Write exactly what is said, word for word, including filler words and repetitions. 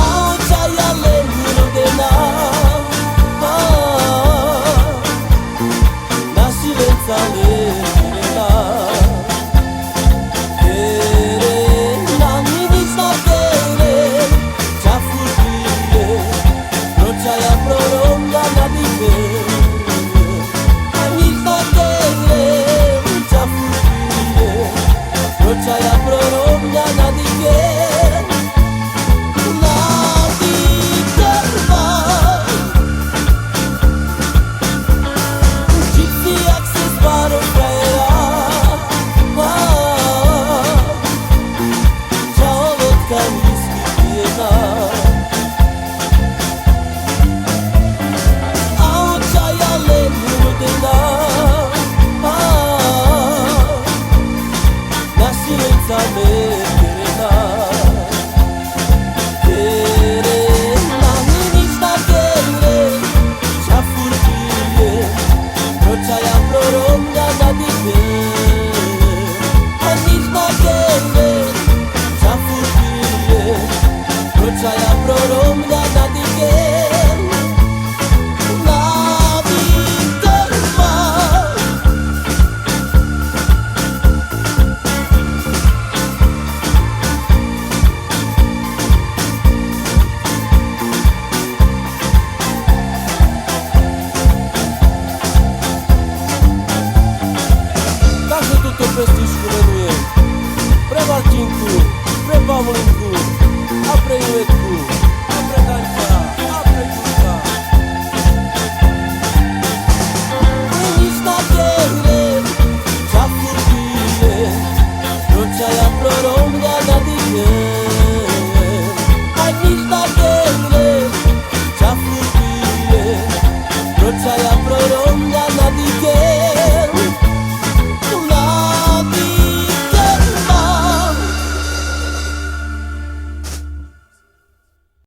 Aonca yale miro dena, na silensa le dena. Ere, na minista ere, chafurie, rocha ya proronga na dike. Minista ere, chafurie, rocha ya proronga na dike. Na dike ba. Gypsy access baro praera. Wow. Chao lo tkan iski piena. Aonca yale miro dena. Na silensa le